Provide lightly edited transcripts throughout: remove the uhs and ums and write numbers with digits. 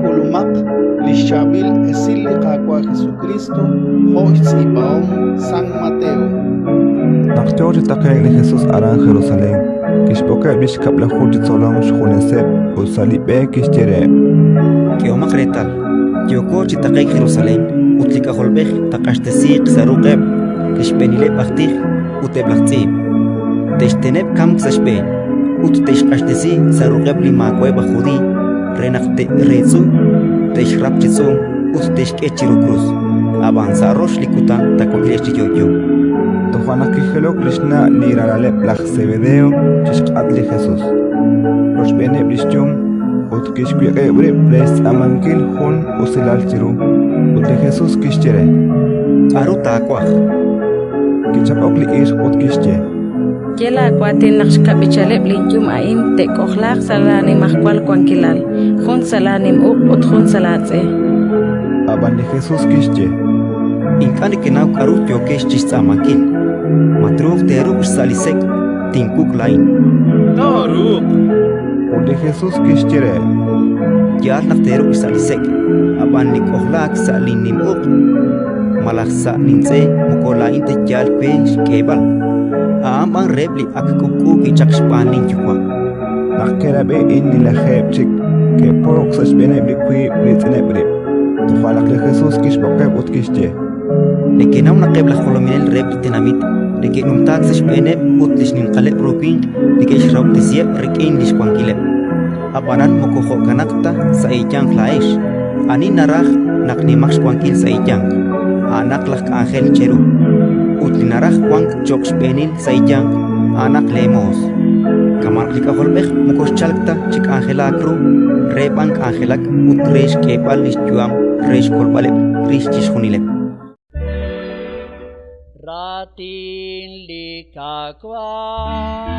K'ulumaq li xChaab'il Esil li Qaawa' Jesukriist jo' xtz'iib'ahom San Mateo. Naq yo chi taqe'k li Jesus aran Jerusalén, kixb'oqeb' li xkab'laju chi tzolom xjuneseb' ut sa' li b'e kixye reheb': K'ehomaq reetal, yooko chi taqe'k Jerusalén ut li K'ajolb'ej taaq'axtesiiq sa' ruq'eb' li xb'eenileb' aj tij ut eb' laj tz'iib'. Te'xteneb' kamk sa' xb'een ut te'xq'axtesi sa' ruq'eb' li maawa'eb' aj Judiiy re naq te'reetz'u, te'xrap chi tz'uum ut te'xk'e chiru krus. Ab'an sa' rox li kutan taawakliiq chi yo'yo. Toja' naq kijilok li xna' li ralaleb' laj Sebedeo chi xk'atq li Jesus, rochb'eeneb' li xyum, ut kixwiq'ib' rib' re xtz'aamankil jun usilal chiru. Ut li Jesus kixye re: K'aru taawaj? Kichaq'ok li ixq ut kixye: Ye laawaatin naq xkab'ichaleb' linyum a'in te'k'ojlaaq sa' laanimajwal wankilal, jun sa' laanim uq' ut jun sa' laatz'e. Ab'an li Jesus kixye: Ink'a' nekenaw k'aru yookex chi xtz'aamankil. Ma truuq teeruk' xsa' li sek' tinwuk' laa'in? Tooruuq. Ut li Jesus kixye reheb': Yaal naq teeruk' xsa' li sek', ab'an li k'ojlaak sa' linnim uq' malaj sa' lintz'e moko laa'in ta yaal we xk'eeb'al, a'an b'an reheb' li ak k'ub'k'u wi' chaq xb'aan linYuwa'. Naq ke'rab'i a'in li lajeeb' chik, ke'po'k sa' xb'eeneb' li wiib' riitz'ineb' rib'. Toja' naq li Jesus kixb'oqeb' ut kixye: Nekenaw naq eb' laj jolominel reheb' li tenamit neke'numtaak sa' xb'eeneb' ut li xninqaleb' ru winq neke'xrahob'tesiheb' rik'in li xwankileb'. Ab'anan moko jo'kanaq ta sa' eeyanq laa'ex. Ani naraj naq nimaq xwankil sa' eeyanq, a'anaq laj k'anjel cheru; ut li naraj wank cho'q xb'eenil sa' eeyanq, a'anaq leemoos. Kama' naq li K'ajolb'ej moko xchalk ta chi k'anjelaak ru, re b'an k'anjelak ut re xk'eeb'al li xyu'am re xkolb'aleb' rix chixjunileb'. Raatin li Qaawa'.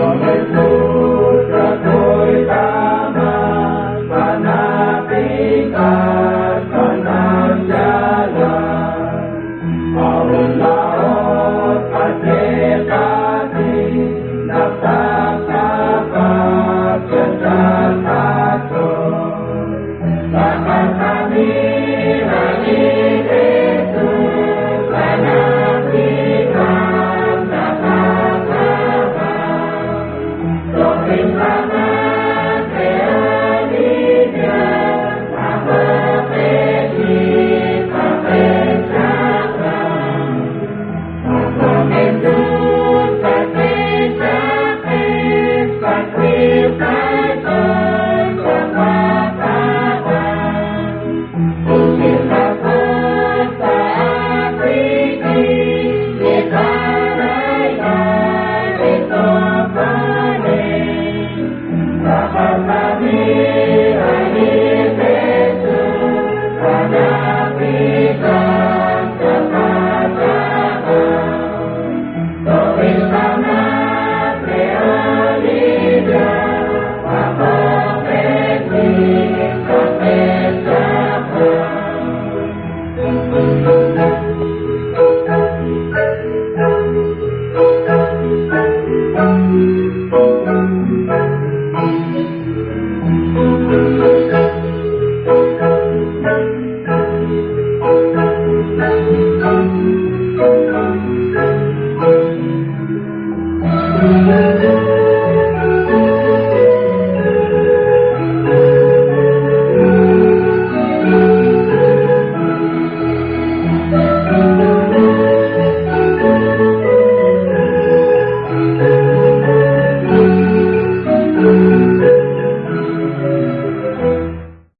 Aleluya.